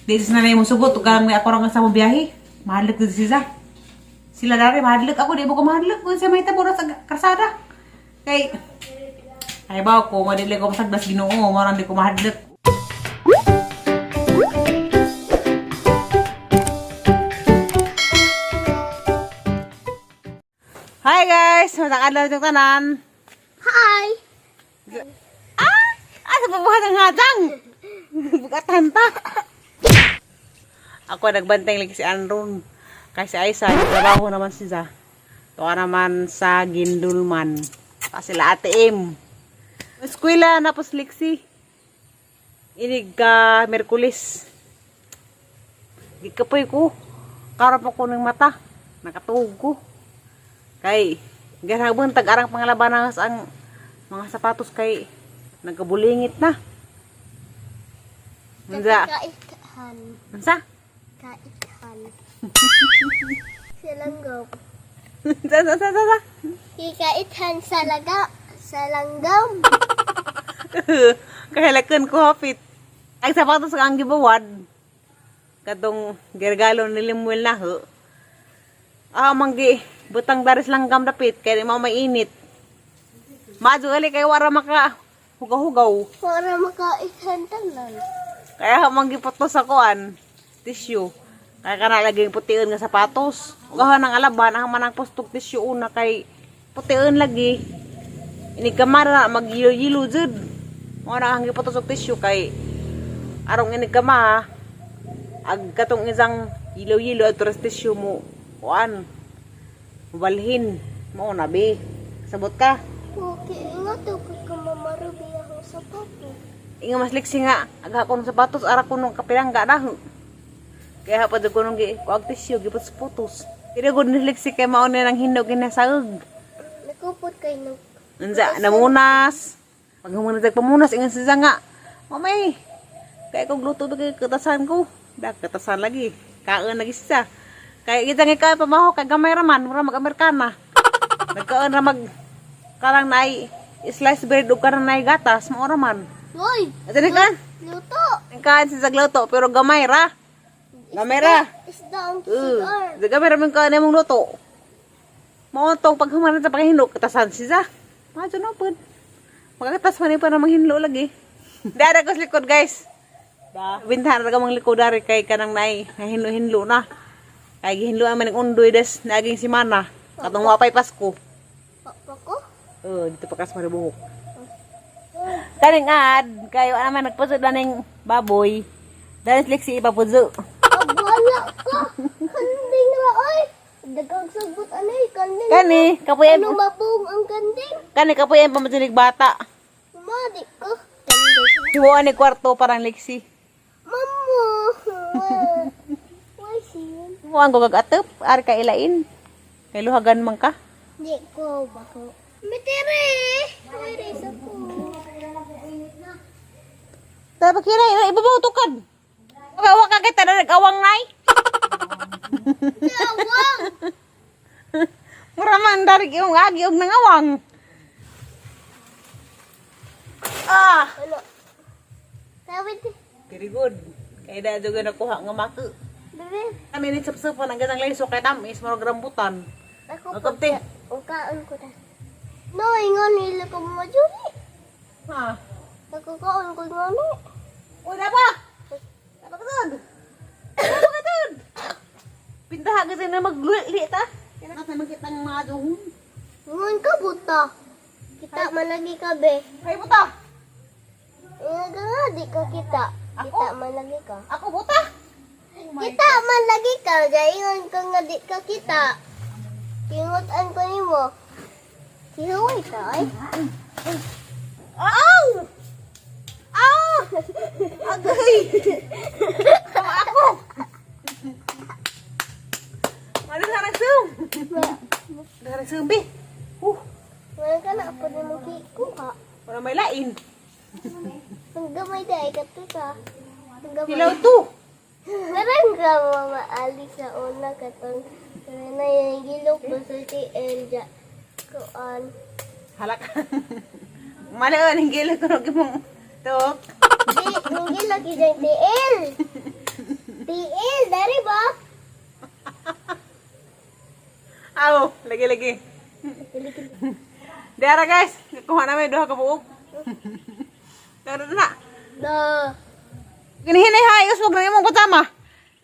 Di sa nanay mo sugot, ug karang ako ra nga sa mo biyahe. Mahadlok dito siya. Sila dari mahadlok ako, di mo ko mahadlok kung sa may tabo ra sa karsada. Kay ay ba ko madili ko masagdas Ginoo, mao di ko mahadlok. Hi guys, matang adlaw itong tanan. Hi! Ah! Ah, sa pabuhat ang hatang! Bugatan ta! Ako nagbantay lagi si Andron. Kay si Aisa, trabaho naman siya. Tuwa naman sa Gindulman. Pa sila Ate M. Eskwela na po si Lexi. Inig ka Merkulis. Gikapoy ko. Karap ako ng mata. Nakatuog ko. Kay, garabon tag-arang pangalabanas ang mga sapatos kay nagkabulingit na. Unsa? Kaikhan. Unsa? Kaikhan. Silanggam. Unsa unsa unsa unsa? Kikaithan sa laga. Sa langgam. Kahilakan ko hapit. Ang sapatos ang gibawad. Katong gergalo ni Limuel na ho. Ah, manggi butang daris langgam dapit kay di mo mainit. Madyo gali kay wara maka hugaw-hugaw. Para makaithan tanan. Kaya manggi putos sa kuan tissue. Kaya kana lagi pution nga sapatos. Ugahan ang alaban ang manang pustog tissue una kay pution lagi. Ini kamara magyilo-yilo jud. Mo na ang giputos og tissue kay arong ini kama ag katong isang yilo-yilo at tissue mo kuan. Balhin mo na be. Sabot ka. Okay, ingat ako ka mamarubi akong sapato. Inga mas liksi nga, aga ko ng sapatos, ara ko nung kapilangga na. Kaya pa ko nung gi, kuag tissue, gipot putos. Pero gud ni liksi kay mao ni nang hinog ginasaog. Nakupot kay nung Unsa namunas. Pag humunod pamunas ingan siya nga. Mamay, kay kog luto ba kay katasan ko. Da katasan lagi. Kaon lagi siya. Kay kita nga kay pamaho kay gamay ra man, mura mag-Amerikana. Nagkaon ra mag karang naay slice bread ug karang naay gatas, mao ra man. Hoy! Asa ni kan? Luto! Ang kain sa sagluto, pero gamay ra. Gamay ra. Isda ang sigar. Gamay ra man kain mong luto. Mao tong paghuman sa paghinlo katasan siya. Madyo na pud. Magkatas man pa na manghinlo lagi. Dara ko sa likod guys. Da. Bintahan ra ka mang likod dari kay kanang naay nahinlo-hinlo na. Kay gihinlo man ang undoy des naging simana. Katong wa pay Pasko. Papa ko? Oh, dito pa kas maribuhok. Kaning ad, kayo naman nagpuso na ning baboy. Dahil liksi ipapuso. Abala ka! Kanding ra oy! Dagang sagbot anay, kanding. Kani, kapuy Ano mapung ang kanding? kani kapuy ang pamatunig bata. Madi ko. Kanding. Hiwaan ni kwarto parang liksi. Mama! Why siyan? Hiwaan ko gagatop, ari ka ilain. Kay luhagan man ka. Di ko bako. Mitiri! Mitiri sa ko. Dapat kira ibabaw tukad. Wa ka kita na nag-awang nay. Tawang! Mura man dari yung agi og nangawang. Ah, Ano? Tawid. very good. Kay da juga nakuha nga mako. Bebe, Kami ni sapsapan ang ganang layso kay tamis murag rambutan. ako Ang kapte. O kaon ko ta. No, ingon nila ko majuri. Ha. Ako kaon ko ngani. Uy, dapa. Dapa ka dun. Dapa ka dun. Pintaha kasi na magli ta. Kaya na makita ng mga duhon. Ingon ka buta. Kita man lagi ka be. Kay buta. Ingon ka nga di ka kita. Ako? Kita man lagi ka. Ako buta. Kita man lagi ka, ingon ka nga di ka kita. Kingutan ko nimo. Kihuway ka ay. Aw! Aw! Agay! Tama ako! Mali sa nagsum! Sa nagsum, be! Huh! Wala ka na po nimo kikuha. Wala may lain. Ang gamay dai ka to ka. Ang gamay. Hilaw to! Parang ka mama Ali sa una katong na yung gilok ko sa TL ja. Kuan. Halak. Mali ang gila ko mong tuk. Di, hindi lagi dyan tiil. Tiil, dari ba? Aw, lagi lagi. Diara guys, kuha namin duha ka buok. Pero na. Da. Ginihinay ha, iuswag na imong patama.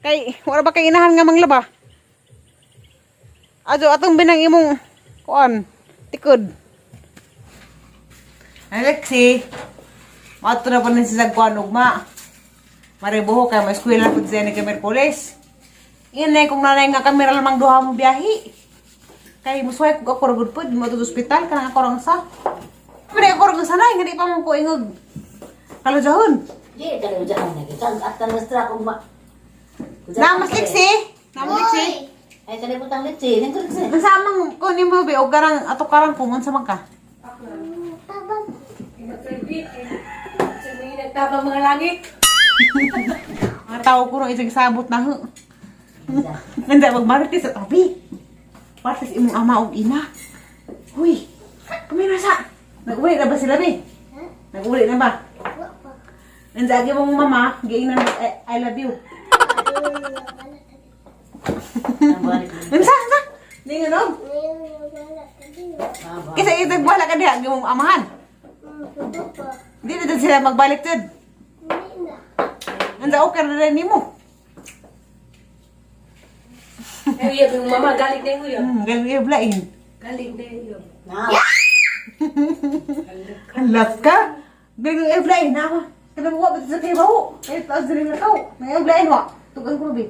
Kay wala ba kay inahan nga manglaba? Ato atong binang imong kuan tikod. Alexi, mato na po na siya kuan ugma. Maribuho kay ma-eskwela po siya ni kay Merkules. Inay kung nanay nga kamera lamang duha mo biyahi. Kay musuhay kog ako ra gud pod mo to ospital kanang ako rang sa. Pero ako rang sanay nga di pa man ko ingog. Kalujahon. Di, kaya ujahan na kita. At tanastra kung ma... Namas liksi. Namas liksi. Ay, kalibutang litsi. Nang kuliksi. Nasamang ko ni mo be og garang ato karang kung unsa man ka. Tabang. Nagtabang mga langit. Mga tao ko rong isang sabot na ho. Ganda magmarites sa tabi. Marites imong ama og ina. Huy. Kumira sa. Nag-uli na ba sila be? Nag-uli na ba? Wa pa. Nandiyan mong mama, giingnan mo, I love you. Unsa unsa? Ningon og. Ngayon, wala ka din. Kaysa itagwala ka diha imong amahan. Subo pa. Di na dyan sila magbalik jud. Hindi na. Nandiyan okay na rin nimo. Ay, uyab yung mama. Galing na yung uyab. Ganun yung blain. Galing na yung uyab. Na. Halas ka? Ganun yung blain na ako. Kanang wa ba sa kay bawo? Kay taas diri na kaw. May blain wa. Tugan ko bi.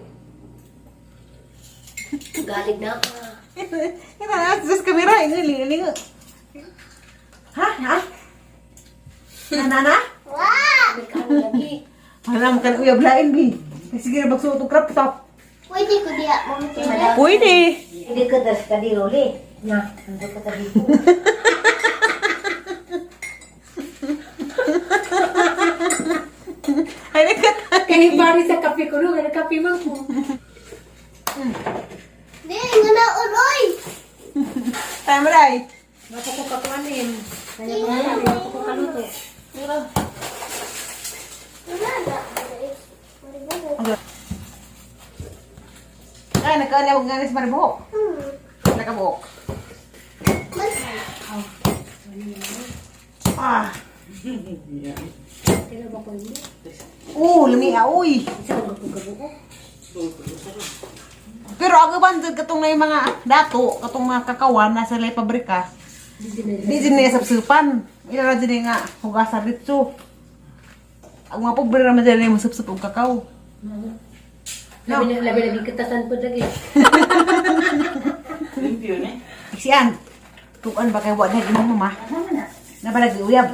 Galing na. Ito na sa kamera ingili ingili. Ha? Ha? Na na na? Wa! Amerikano lagi. Wala mo kan uyab lain bi. Kasi sige na bagsuot og crop top. Pwede ko diha mo matira. Pwede. Hindi ka das ka di uli. Na. Hindi ka tabi ko. Ay nagkat. Kaya bari sa kape ko no. Kaya kape man ko. Di, nga na oy. Time ray. Mapo ko katuanin. Kaya pangalan. Mapo ko kaluto. Wala na. Ay nagkaon og nganis maribuhok. Nakabuhok. Mas, Ah. Kaya ba ko hindi? Oh, lami ah, uy. Isa ko kabuo. Pero ang uban jud katong na yung mga dato, katong mga kakawan nasa lay pabrika. Di jud niya sapsupan. Ila ra jud nga hugasan ditso. Ang mga pobre ra man jud mo sapsup og kakao. Labi na labi lagi katasan po lagi. Sian. Tukan ba kay wa na imong mama? Nabalag uyab.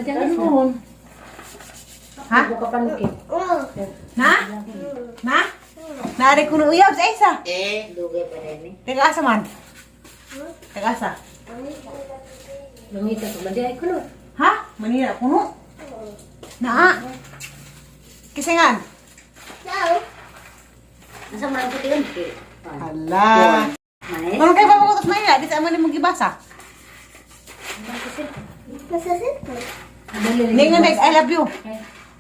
Ha? Buka panuki. oh. Na? Na? Naari ko uyab sa isa. Eh. Dugay pa rin eh. Taga asa man? Taga asa? Nangita ko man di ay kuno. Ha? Manila kuno. Naa. Kisingan. Now, Nasa mga puti yun. Hala. May. Ano kay ba mo sa Manila? Di sa aman mo gibasa. nasa cellphone. Ningon nag I love you.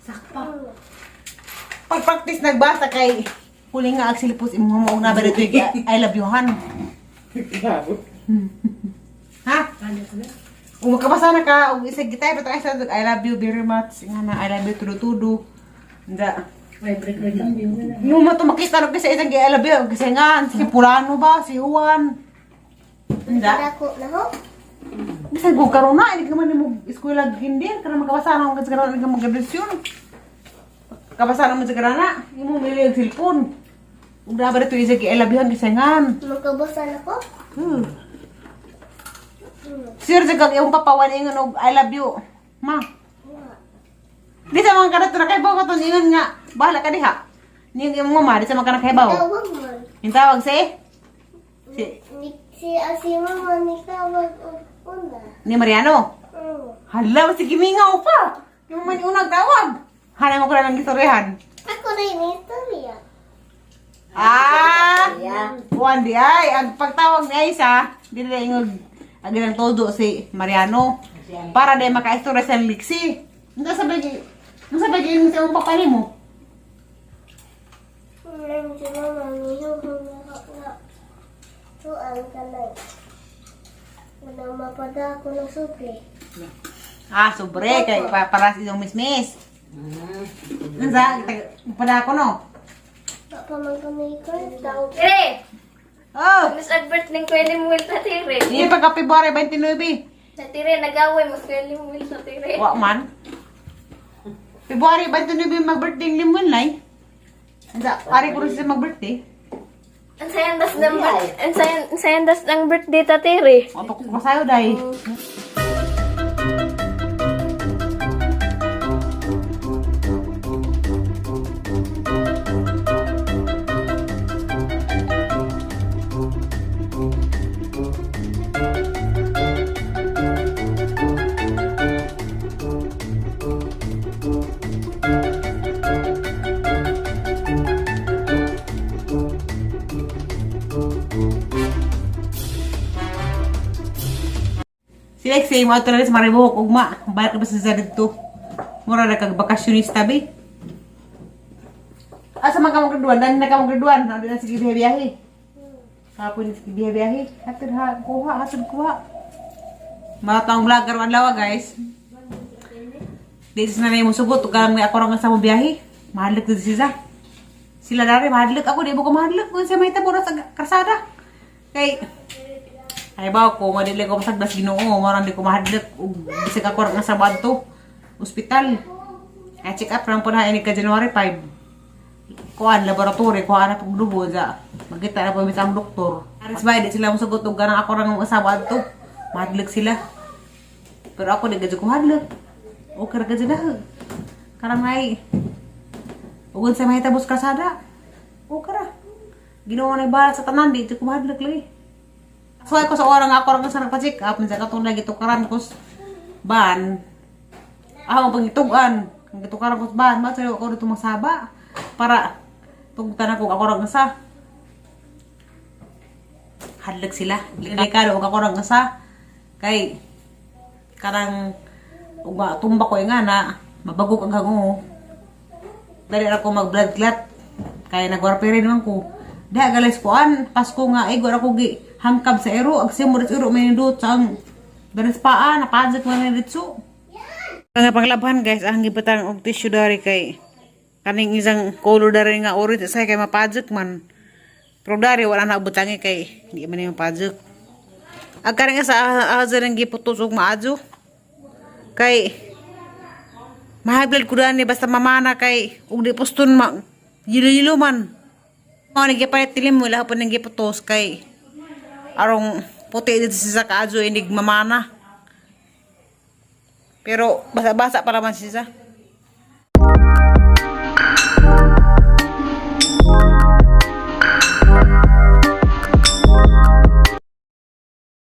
Sakpa. Pag-practice nagbasa kay huli nga ang silipos imong mo na ba dito I love you han. Ha? Ano ko na? Kung makabasa na ka og isig gitay pa sa I love you very much. Nga na I love you tudo-tudo. Nga. May break break ang view na. Yung mo to makita no kasi isang I love you kasi nga si Pulano ba si Juan. Nga. Dako na ho. Bisan kung karon na ini ka man mo eskwela kinder kana makabasa na kung karon ka mag-graduation. Kabasa na mo sa karana, imo mili ang cellphone. Ug na ba dito isig I love you han kasi nga. Magkabasa na ko. Sir, sa kag iyong papawan ingon og I love you. Ma. Di sa mga kanato na kaibaw katon ingon nga bahala ka diha. Niyang imong mama di sa mga kanakaibaw. Tawag man. Yung tawag si si Ni, si, ah, si mama ni tawag og una. ni Mariano. Hala, sige mingaw pa. Yung man unang tawag. Hanay mo ko na lang gistoryahan. Ako na yung istorya. Ah! Juan di ay, ang pagtawag ni Aisa, di na ingog ang ginang todo si Mariano. Para di makaistorya sa Lixi. Hindi sabi ni Ano sa pagiging sa imong papa nimo? Ngayon si mama, nihuhong nga. Tuan ka lang. Wala mapada ako ng supli. Ah, sobre kay para sa iyong mismis. Unsa pada ko no. Baka man kami kwarta. Tire! Oh, Miss Albert ng kweli mo sa tire. di pa ka February 29. Sa tire, nag-away, mas kweli mo sa tire. Wa man. February 29 mag-birthday ni Limon nay. Unsa ari ko rin siya mag-birthday. Ang sayandas ng ang sayandas ng birthday ta tire. Wa pa ko kasayo dai. Si Lexi, mo ato na rin sa Maribuhok, ugma. Balik na ba sa dito? Mura na kag bakasyonista, be. Asa man ka maggraduan? Dani na ka maggraduan. Ano na sige biyahe-biyahe? Kapon na sige biyahe-biyahe. Hatod ha, kuha, hatod kuha. Maratang vlogger ang lawa, guys. Di sa nanay mo sugot. Ug may ako ra nga sa mo biyahe. Mahadlok dito siya. Sila dari mahadlok ako. Di mo ko mahadlok. Kung sa may tabo sa karsada. Kay, ay ba ko madili ko masagdas Ginoo, mao di ko mahadlok ug bisag ako ra nga sa banto ospital. Ay check up lang po na ini ka January 5. Kuan laboratory kuan na pag dugo ja. Magkita na po mi sa among doktor. Aris ba di sila mosugot og ganang ako ra nga sa banto. Mahadlok sila. Pero ako di gud ko mahadlok. Okay ra gud na. Karang ay ug sa mahitabo sa kalsada. Okay ra. Ginoo na bahala sa tanan di ko mahadlok lagi. So ako sa orang ako orang sa nagpa-check up minsan katong lagi tukaran ko ban. Ah, ang pangitugan. Ang gitukaran ko ban, ma ako dito masaba para tugtan ako ako ra sa. Hadlok sila. Delikado og ako ra sa kay karang ug tumba ko nga na mabagok ang hango. Dali ra ko mag blood clot. Kaya nagwarfare naman ko. Diha galis kuan, Pasko nga ay ko gi hangkab sa ero, ag simod sa ero may nindot sa ang daris paa napajak man ni ditso. Ang panglabhan guys, ang gibutang og tissue dari kay kaning isang color dari nga orange say kay mapajak man. Pero dari wala na butangi kay di man yung mapajak. Ag kaning sa ahazan ang giputos og maadyo. Kay mahal blood ko dani basta mamana kay ug di poston ma yilo-yilo man. Mao ni gipalit tilim mo lahat po nang giputos kay arong puti dito sa kaadyo inig mamana. Pero basa-basa para man siya.